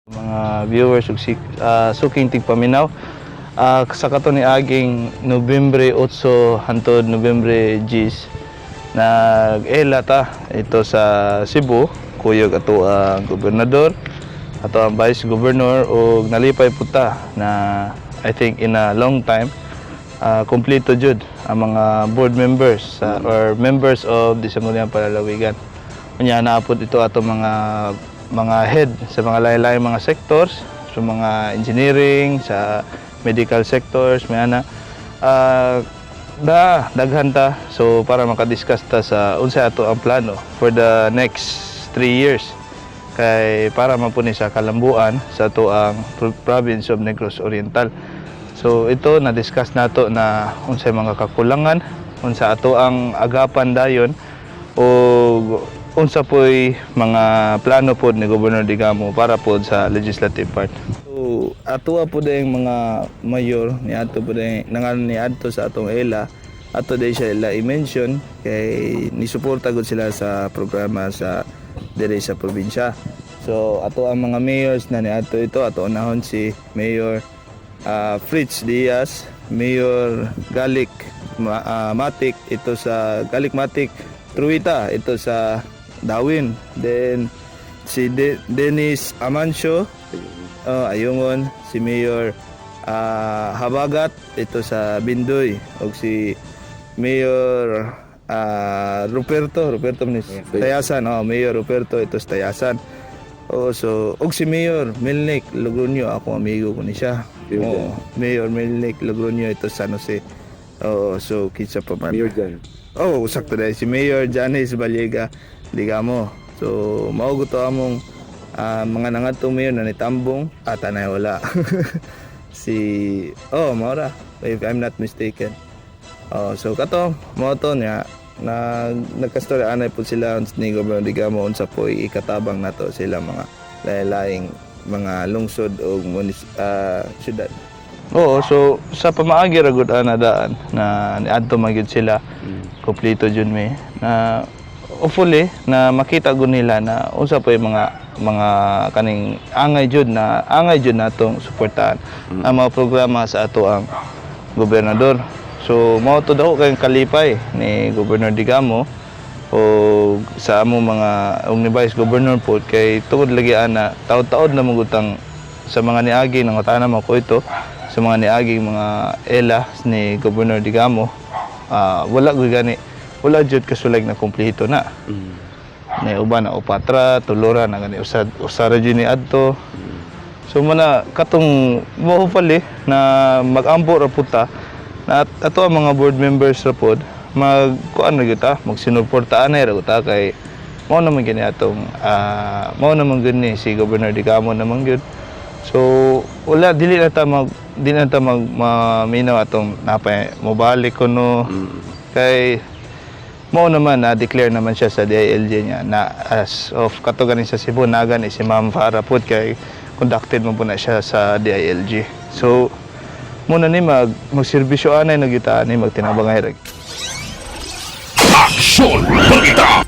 Mga viewers ug suking tigpaminaw, sa kato ni aging Nobyembre 8 hantod Nobyembre 10, nag-ela ta ito sa Cebu, kuyog ato ang gobernador, ato ang vice governor, ug nalipay pud ta na I think in a long time, kompleto jud ang mga board members or members of the Sangguniang Panlalawigan. Unya naa pod ito ato mga head sa mga lahi-lahi mga sectors, sa mga engineering, sa medical sectors, may ana. Da daghan ta, so para makadiscuss ta sa unsa ato ang plano for the next 3 years kay para man po ni sa kalambuan sa ato ang province of Negros Oriental. So ito na-discuss nato na unsay mga kakulangan, unsa ato ang agapan dayon o unsa po'y mga plano pod ni Governor Degamo para pod sa legislative part. So ato po yung mga mayor ni ato po din nangan ni adto sa atong ELA, ato day siya ila i-mention kay ni suporta gud sila sa programa sa diri sa probinsya. So ato ang mga mayors na ni adto ito, ato unahon si Mayor Fritz Diaz, Mayor Galik Matic ito sa Galik Matic Truita ito sa Dauin. Then si Dennis Amancio, oh, Ayungon, si Mayor Habagat ito sa Bindoy ug si Mayor Ruperto Ruperto Minis Tayasan, oh, Mayor Ruperto ito sa Tayasan. Oh, so ug si Mayor Milnik Logroño, ako amigo ko ni siya. Oh, Mayor Milnik Logroño ito sa San Jose. Oh, so kinsa pa man? Mayor dyan. Oh, sakto dahil si Mayor Janice Vallega Digamo. So, mao to among mga nangadtong mayor na nitambong at anay wala. Si oh, mao ra if I'm not mistaken. Oh, so kato mao to niya na nagkastorya anay po sila ni Governor Degamo unsa po ikatabang nato sila mga laing mga lungsod o syudad. Oo, so sa pamaagi ra gud ana daan na niadto man gyud sila, kompleto jud mi na hopefully na makita gud nila na unsa pa yung mga kaning angay jud na angay jud natong suportahan ang mga programa sa ato ang gobernador. So mao to daw kay kalipay ni Governor Degamo o sa amo mga og ni Vice Governor po kay tungod lagi ana taod-taod na magutang sa mga niagi nang utana mo ko ito sa mga niagi mga ela ni Governor Degamo, wala gyud gani, wala jud kasulag na kumpleto na ni uban na upatra tulora na gani, usad usara jud ni adto. So mana katong mo hopefully na mag-ampo ra pud ta na ato ang mga board members ra pod mag kuan ra gyud ta, magsinuporta anay ra gyud ta kay mao naman gani atong mao naman gyud ni si Governor Degamo naman gyud. So wala, dili na ta mag maminaw atong napay mobalik kuno kay mao naman na declare naman siya sa DILG niya na as of kato ganin sa Cebu nagan ni si Ma'am Farah pod kay conducted mo po na siya sa DILG. So muna ni magserbisyo anay nagyuta ni magtinabangay ra. Aksyon Balita!